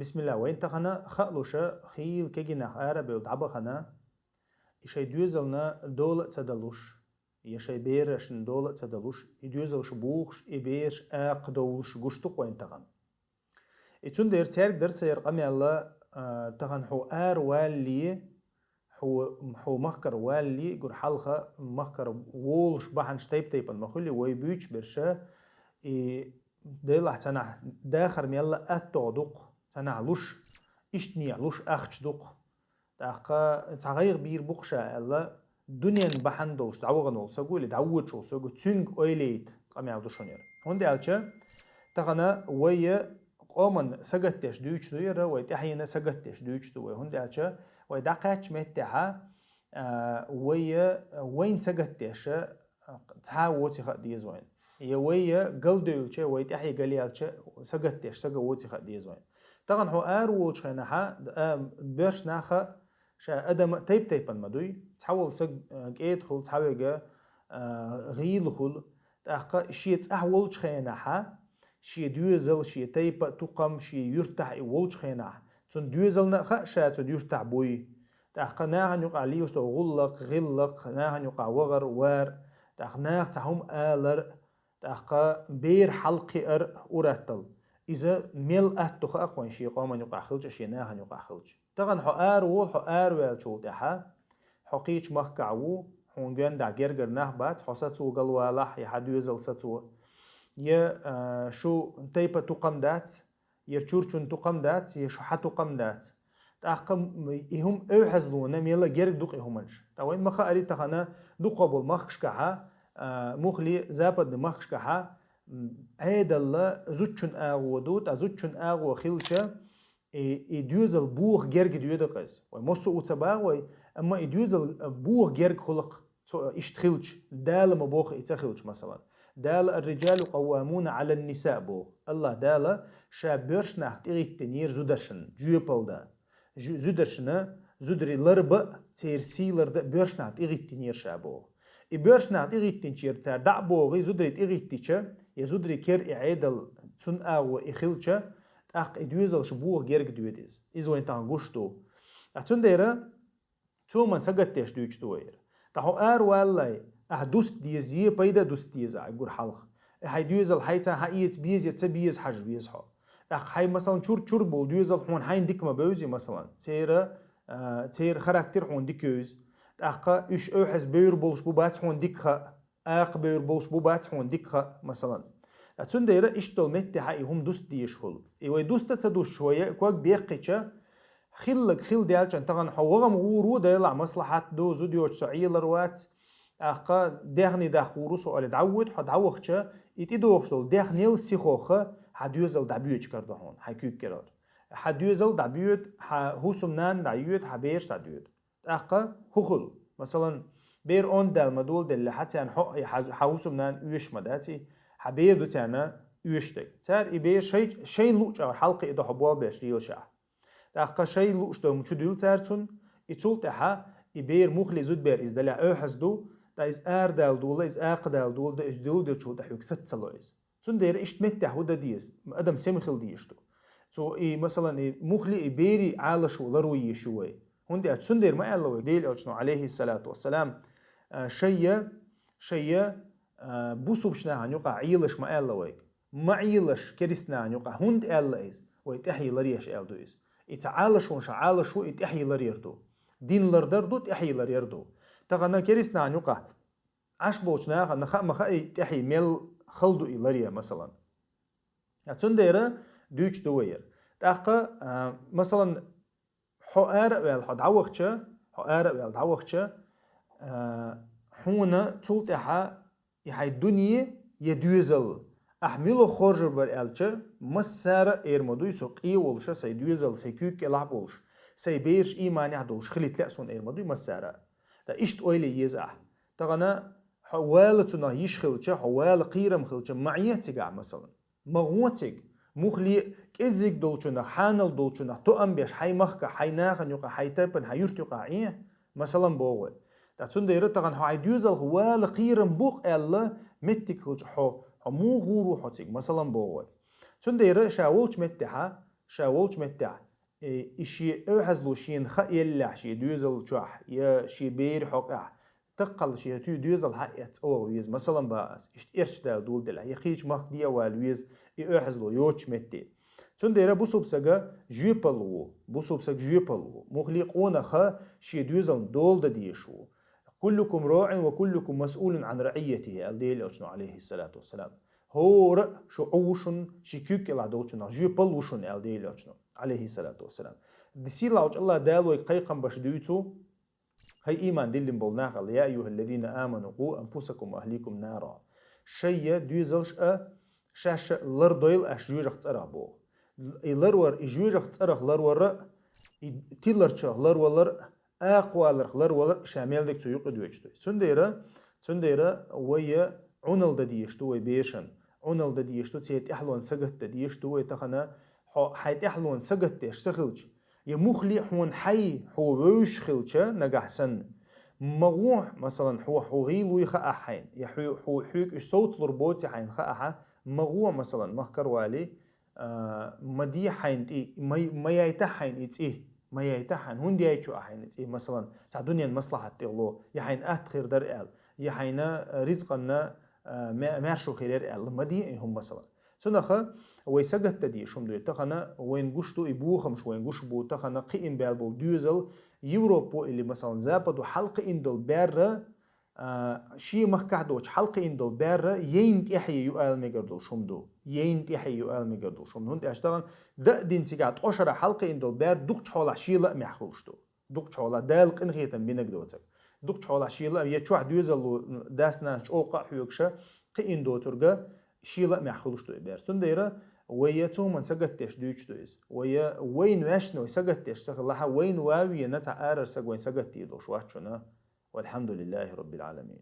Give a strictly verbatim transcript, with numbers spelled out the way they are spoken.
Бисмилла, вайн тахана хаалуша, хийла кегий нах ара бевла дӀабахана, и шай доьзална дола а ца далуш, я шай берашна дола а ца далуш, и доьзалш бухуш, и бераш акха довлуш гуш ду-кх вайн тахана. И цундера цаьрга дар сайра къамаьл, а, тахана хьо ара валле, хьо, хьо махкара валле, гур хьалха махкара волуш бахьанаш тайп-тайпана ма хуьлий, вай буьйцуш берша, и Делахь цхьанахь дахар мелла а аттагӀа ду-кх, цхьанахь луш, иштта нехь луш ахча ду-кх. ТӀаккха цхьа гӀайгӀа бийр бу-кх ша аьлла, дуьнен бахьана долуш дӀавахана волу саго или дӀавоьдуш волу саго, цуьнга ойла яйта къамел ду шуна яра. ХӀунда аьлча, тахана вай къоман сагатдеш дуьйцуш ду яра, вай тӀаьхьенна сагатдеш дуьйцуш ду вай. ХӀунда аьлча, вай дӀакхаьчча меттехьа, а, вай, вайн сагатдеша, цхьа а воци хаа деза вайн. Я вай галдевлча, вай тӀаьхье галъяьлча, сагатдеш сага воци хаа деза вайн. Тахана хьо ара волчу хенахьа, а, боьрша наха ша адам тайп-тайпана ма дуй, цхьа волу саг, а, кӀеда хуьлу, цхьа вега, а, гӀийла хуьлу, тӀаккха шен цӀахь волчу хенахьа, шен доьзал, шен тайпа а, тукхам, шен юьртахь и волчу хенахь, цунна доьзална а хаьа ша цунна юьртахь буй. ТӀаккха нахана юкъахь лелаш долу гӀуллакх, гӀиллакх, нахана юкъахь вахар, вар, тӀаккха наха цхьа хӀума алар, тӀаккха бер хьалкхиар ур-атталла. Иза мел атта ду хаа-кх вайн шен къоман юкъахь хилча, шен нахана юкъахь хилча. Тахана хьо ара волу, хьо ара ваьллачул тӀаьхьа, хьо кхечу махкахь ву, хьуна гоьндахь гергара нах бац, хьо сацо галвалахь, я хьан доьзал сацо, я, а, шу тайпа тукхам дац, я чурчун тукхам дац, я шу хьан тукхам дац. ТӀаккха м-, и хӀума эвхьазлона мела герга ду-кх и хӀуманаш. Ткъа вайн ма хаари тахана дукхах болу махкашкахьа, а, мухли западный махкашкахьа, м, Ӏедалла зудчун агӀо ду, ткъа зудчун агӀо хилча, и, и доьзал боха герга доьду-кх иза. Вай массо а ву ца боху вай, амма и доьзал, а, боха герга хуьлу-кх. Цо иштта хилча, Дала ма боху и ца хилча, масалан. Дала: «Ар-риджалу къаввамуна Ӏалан-нисаъ», – боху. АллахӀ Дала ша боьрша нах тӀегӀиттинера зударшна, жоьпалла дан. Жу-, зударшна, зударий ларба а, церан сий ларда а боьрша нах тӀегӀиттинера ша боху. И боьрша нах тӀегӀиттинчера цара дӀа а богӀий, зударий тӀегӀиттича, я зударий кер и Ӏедал, цунна агӀо и хилча, тӀаккха и доьзалш боха герга доьду иза. Иза вайн тахана гуш ду. Ткъа цундела Цо ма сагатдеш дуьйцуш ду вай яра. ТӀаккха хьо ара валлале, ахьа дуста деза, е пайда дуста деза ахьа гур хьалха. Э, хьайн доьзал хьайца хьан эца беза я ца беза хьажа веза хьо. ТӀаккха хьайн, масалан, чур-чур болу доьзал хьуна хьайна дика ма бевзий, масалан. Церан, а, церан характер хьуна дика йовза. ТӀаккха уьш эвхьаза бевр болуш бу бац хьуна дика хаа. Акха бевр болуш бу бац хьуна дика хаа, масалан. Ткъа цундела иштта долу меттехьа и хӀума дуста дезаш хуьлу. И вай дуста ца дусуш вай ког беккхича, хиллаг хилла даьлча, тахана хьо вахам гӀур ву, делахь маслахьат ду, зуда йоцуш со Ӏелар вац, тӀаккха даьхни даккха гӀур ву со олий дӀавоьду хьо, дӀавахча, и тӀедогӀуш долу даьхнел сихоха хьан доьзал дӀабоьдуш карадо хьуна, хьайн куьйга керара. Хьан доьзал дӀабоьду, хьан хӀусамнана дӀайоьду, хьан бераш дӀадоьду. ТӀаккха хӀун хуьлу? Масалан, бер онда даьлла ма дола деллехьа, царна хьо, хьан, хьан хӀусамнана оьшуш ма дац и, хьан бер ду царна оьшуш дерг. Цара и бер шай, шайна луъучу агӀор хьалакхиадо хьо болх беш лелашехь. ТӀаккха шайна луъуш долу чу дуьллу цара цунна, и цул тӀаьхьа и бер муххале зудбер иза далехь эвхьаза ду, ткъа иза арадала дола, иза акхадала дола, дан иза дуьллу делчул тӀаьхьа хьоьга саца ца ло иза. Цундела иштта меттехь хӀун дан деза? Адам сема хила дезаш ду. Цо и, масалан, и муххале и берийн Ӏалашо ларво езаш ю вай. ХӀунда аьлча цундела ма аьлла вай Делан Элчано, Ӏалайхиссалату вассалам, а, шайя, шайя, а, бусулба нахана юкъахь Ӏелаш ма аьлла вайга. Ма Ӏелаш керист нахана юкъахь. ХӀунда аьлла иза? Вай тӀаьхье ларъеш аьлла ду иза. И ца Ӏалашо ша Ӏалашо и тӀаьхье ларъяр ду. Дин лардар ду, тӀаьхье ларъяр ду. Тахана керист нахана юкъахь Ӏаш болчу нахана хаа ма хаьа и тӀаьхье мел хала ду и ларъян, масалан. А цундела дуьйцуш ду вай яра. ТӀаккха, а, масалан, хьо ара а ваьлла, хьо дӀавахча, хьо ара а ваьлла, дӀавахча, а, хьуна цул тӀаьхьа и хьайн дуьне я доьзал, ахь мила хоржур бара аьлча, массара а эр ма дуй, со къе волуша, сайн доьзал, сайн куьйга кӀелахь болуш, сайн бераш ийманехь долуш хилийта лаьа суна эр ма дуй массара а. Ткъа иштта ойла е еза ахь. Тахана хьо вала цунах йиш хилча, хьо вала кхерам хилча, ма Ӏе цигахь, масалан. Ма гӀо цига. Муххале а кӀеззиг долчунах, хьанал долчунах, тоам беш, хьайн махкахь, хьайн нахана юкъахь, хьайн тайпана, хьайн юьрта юкъахь Ӏе, масалан, боху вай. Ткъа цундела тахана хьо хьайн доьзалх вала кхерам бу-кх аьлла, меттиг хилча хьо, хьо муха гӀур ву хьо цига, масалан, боху вай. Цундела ша волчу меттехьа, ша волчу меттехь, э, и шен оьгӀазло шена хаа еллехь шен доьзал чохь, я шен бер хьокъехь, таккхал шен туьй доьзал хьаэцна ваха веза, масалан, бан ас, иштта эрча дала доладелахь, я кхечу махка дӀа а вала веза, и оьгӀазло йоцучу метте. Цундела бусулба сага жоьпалла ву, бусулба сага жоьпалла ву. Муххале а къонаха шен доьзална дола дан дезаш ву. «Куллукум раӀин ва куллукум масъулун Ӏан раӀийятихи», аьлла Делан Элчано, Ӏалайхиссалату вассалам. ХӀора а шу Ӏу ву шуна, шен куьг кӀелахь долчунах жоьпалла ву шуна, аьлла Делан Элчано, Ӏалайхиссалату вассалам. Сийлахьчу АллахӀ Дала вайга кхайкхам беш дуьйцу, хӀай ийман диллина болу нах, аьлла: «Я айюхаллазина аману, къу анфусакум ва ахликум нара». Шайн доьзалш а, шаьш а лардойла аш жоьжахатин цӀарах, боху. И ларвар, и жоьжахатин цӀарах ларвар а, и тиларчах ларвалар а, акхаваларх ларвалар а ша мел дерг цу юкъа доьдуш ду. Цундела, цундела вай Ӏуналла дан дезаш ду вай берашна. Ӏуналла дан дезаш ду, церан тӀаьхьалонна сагатдан дезаш ду вай тахана. Хьо хьайн тӀаьхьалонна сагатдеш ца хилча, я муххале а хьуна хьай, хьо вевзаш хилча нагахь санна, ма гӀо, масалан, хьо, хьо гӀийла вуй хаахь хьайна, я хьо, хьо, хьоьга уьш совцалур боций хьайна хаахь, ма гӀо, масалан, махкара валий, а, ма де хьайна тӀе, ма, ма яйтахь хьайна и цӀий, ма яйтахь хьайна, хӀунда яйтича ахь хьайна и цӀий, масалан, цхьа дуьненан маслахьат тӀе гӀо, я хьайна атта хир дара аьлла, я хьайна ризкъанна, а, ма-, маьршо хир яра аьлла, ма де и хӀума, масалан. Цунах вай сагатдан дезаш хӀума ду. Тахана вайна гуш ду, и бохамаш вайна гуш бу, тахана кхиъна баьлла болу доьзал, Европо или, масалан, Западо хьалакхиъна долу бер а, а, шен махкахь доцуш хьалакхиъна долу бер а яйна тӀаьхье ю ала мегар долуш хӀума ду. Яйна тӀаьхье ю ала мегар долуш хӀума ду. ХӀунда аьлча тахана дан а дина цигахь ткъа шарахь хьалакхиъна долу бер дукхачу хьолахь шен лаамехь хуьлуш ду. Дукхачу хьолахь Дала къинхетам бинарг доцург. Дукхачу хьолахь шен лаам, я чохь доьзалло дас-нанас чӀогӀа къа а хьоьгуш, кхиъна доцург а шен лаамехь хуьлуш ду и бер. Цундела вай я цу хӀуманна сагатдеш дуьйцуш ду иза. Вай я вайна ваьшна вай сагатдеш ца хилахь, вайна ван вена цхьа арара сага вайна сагатдийр долуш вац шуна. Валхьамдулиллахи Роббил Ӏаламин.